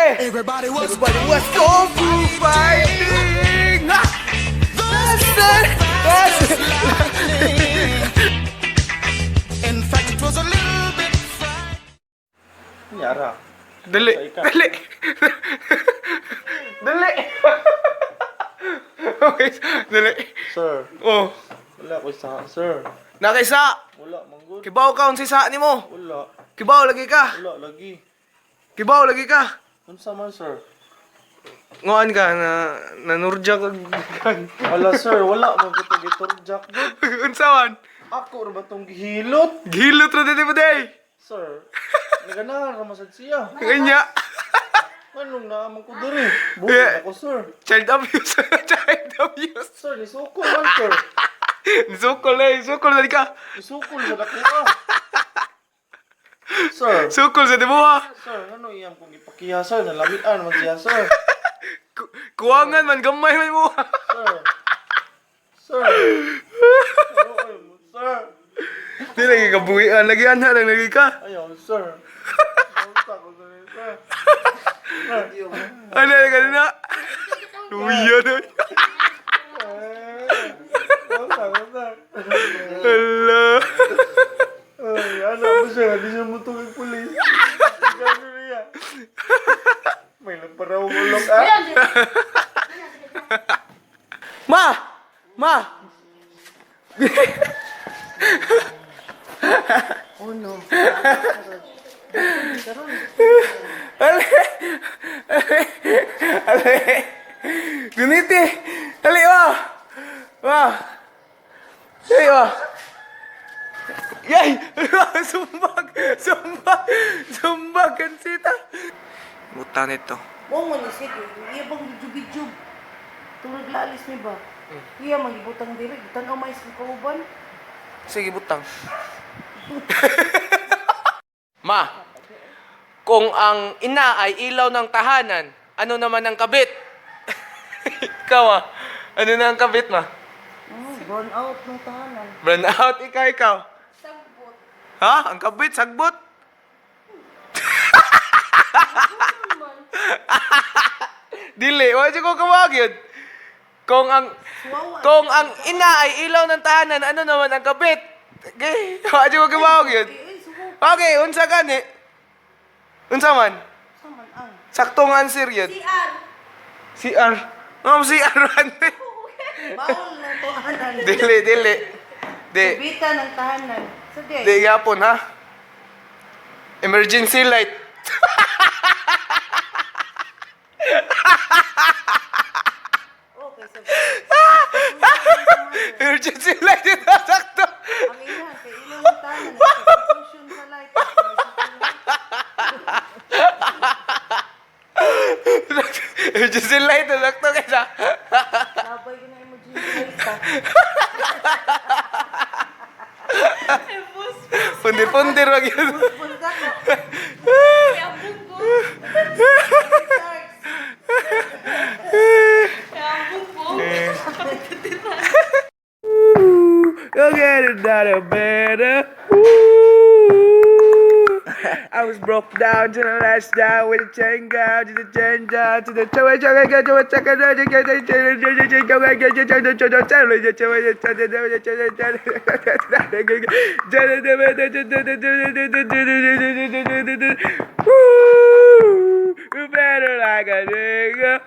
Hey! Everybody was Everybody was kung fu fighting! Ha! That's it! That's it! In fact, it was a little bit frightening. Yara. Dali! Dali! Dali! Okay, dali. Sir, Oh, wala ko sa sir. nakaisa! Wala manggod. Kibaw ka unsa sa nimo. Wala. Kibaw lagi ka. Wala lagi. Kibaw lagi ka. Unsa man, sir? Ngoan ka na nanurja ka. Wala, sir, wala man ko to giturjak gud. Unsa man? Ako ra ba tong gihilot? Gihilot ra dili mo day. Sir, naganahan ra man sad siya. Kanya. Nganong naa man ko diri? Buhi Yeah. ako, sir. Child abuse. Child abuse. Sir, nisukol man, sir. Sukol eh, sukol na di ka. Nisukol sa dako ah. Sir, Sukol sa dibuha. sir, ngano iyang kong gipakiha, sir? Nalamian man siya, sir. Kuwangan man gamay man mo. Sir. Sir. Sir, sir. Di lagi ka buhian lagi ana lang lagi ka. Ayaw, sir. Unsa ko sir, sir. Ano ka na? Luya na. Unsa ko, sir. Hello. Ay, ano ba siya? Di siya mutungig pulis. Gano'n niya. May nagparaw ulok ah. Ma! Ma! Oh no. Ale! Ale! Ale! Guniti! Ali, ma! Ma! Hey, ma! Yay! Sumbag! Sumbag! Sumbag! Kansita! Buta nito. Mo mo ni sige, iya bang bijub-bijub. Tulad laalis ni ba? Iya magibutang diri, tan-aw mais kang kauban. Sige, butang. Ma, kung ang ina ay ilaw ng tahanan, ano naman ang kabit? Ikaw ah, ano na ang kabit, ma? Oh, burn out ng tahanan. Burn out, ikaw, ikaw. Sagbot. Ha? Ang kabit, sagbot? Dili, wala siya ko kamag yun. Kung ang Suwawa. kung ang ina ay ilaw ng tahanan, ano naman ang kabit? Okay, wala siya ko kamag yun. Eh, suko. Okay, unsa gani? Unsa man? Sa man ang. Saktong answer yun. CR. CR. Ma'am, CR man. Baol ng tahanan. Dili, dili. Di, Kubita ng tahanan. Sa di. di gapon ha. Emergency light. Okay, sa Emergency light ito, sakto. Ang ina, kay ilaw ng tahanan. Confusion sa light. Emergency light, sakto kaysa. Labay ko na emergency light ah. Pundir-pundir wag yun. Punta ko. Kaya bungko. Sharks. Kaya bungko. You'll get it done better. Ooh. I was broke down to the last down with the chain down to the chain down to the Woo! You better like a nigga.